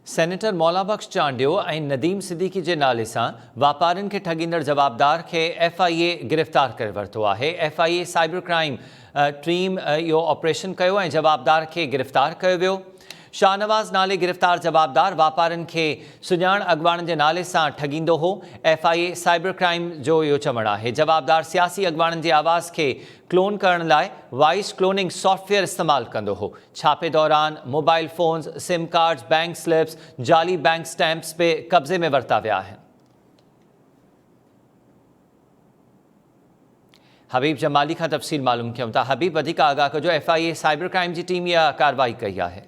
Senator مولا بخش چانڊيو ۽ نديم صديقي جي نالي سان واپارين کي ٺڳيندڙ جوابدار کي ايف I اي گرفتار ڪري ورتو آهي. F I A cyber crime team اهو آپريشن ڪيو ۽ جوابدار کي گرفتار ڪيو ويو. شاهنواز نالي گرفتار جوابدار واپارين کي سڃاڻ اڳواڻن جي نالي سان ٺڳيندو هو. F I A cyber crime جو اهو چوڻ آهي جوابدار سياسي اڳواڻن جي آواز کي ڪلون ڪرڻ لاء وائس ڪلوننگ سافٽ ويئر استعمال ڪندو هو. ڇاپي دوران mobile phones, SIM cards, bank slips, جعلي بئنڪ اسٽيمپس به قبضي ۾ ورتا ويا آهن. حبيب جمالي کان تفصيل معلوم ڪيون ٿا. حبيب وڌيڪ آگاهه ڪجو F I A cyber crime جي ٽيم اها ڪارروائي ڪئي آهي.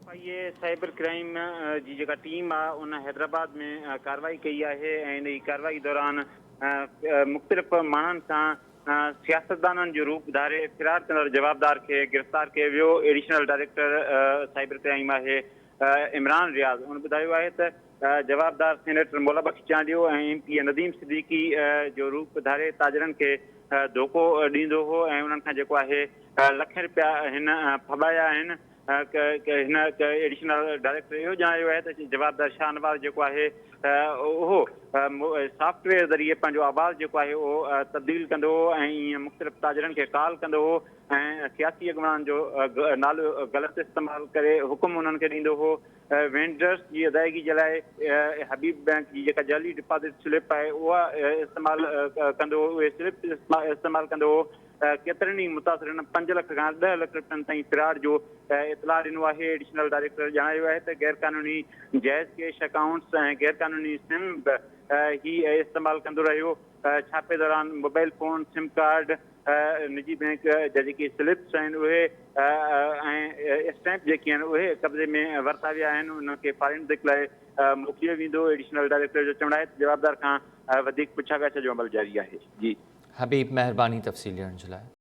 F I A cyber crime جي جيڪا ٽيم آهي ان حيدرآباد ۾ ڪارروائي ڪئي آهي ۽ ان جي ڪارروائي دوران مختلف ماڻهن سان سياستدانن جو روپ ڌاري فرار ڪندڙ جوابدار کي گرفتار ڪيو ويو، ايڊيشنل ڊائريڪٽر سائبر ڪرائيم آهي عمران رياض ان ٻڌايو آهي ته جوابدار senator Mola Bakhsh Chandio ۽ M P A Nadeem Siddiqui جو روپ ڌاري تاجرن کي ڌوڪو ڏيندو هو ۽ انهن کان جيڪو آهي لکين رپيا هن ڦٻايا آهن. هن ايڊيشنل ڊائريڪٽر اهو ڄاڻايو آهي ته جوابدار شاهنواز جيڪو آهي اهو سافٽ ويئر ذريعي پنهنجو آواز جيڪو آهي اهو تبديل ڪندو هو ۽ ائين مختلف تاجرن کي ڪال ڪندو هو ۽ سياسي اڳواڻن جو نالو غلط استعمال ڪري حڪم انهن کي ڏيندو هو. وينڊرس جي ادائيگي جي لاء حبيب بئنڪ جي جيڪا جعلي ڊپازٽ سلپ آهي اها استعمال ڪندو هو، اهي سلپ استعمال ڪندو هو. ڪيترن ئي متاثرن پنج لک کان ڏهه لک رپين تائين فراڊ جو اطلاع ڏنو آهي. ايڊيشنل ڊائريڪٽر ڄاڻايو آهي ته غيرقانوني جيز ڪيش اڪائونٽس ۽ غيرقانوني سم به هي استعمال ڪندو رهيو. ڇاپي دوران موبائل فون، سم ڪارڊ، نجي بئنڪ جا جيڪي سلپس آهن اهي ۽ اسٽيمپ جيڪي آهن اهي قبضي ۾ ورتا ويا آهن، انهن کي فارينزڪ لاء موڪليو ويندو. ايڊيشنل ڊائريڪٽر جو چوڻ آهي ته جوابدار کان وڌيڪ پڇا ڳاڇا جو عمل جاري آهي. جي. حبيب مهرباني تفصيل ڏيڻ جي لاء.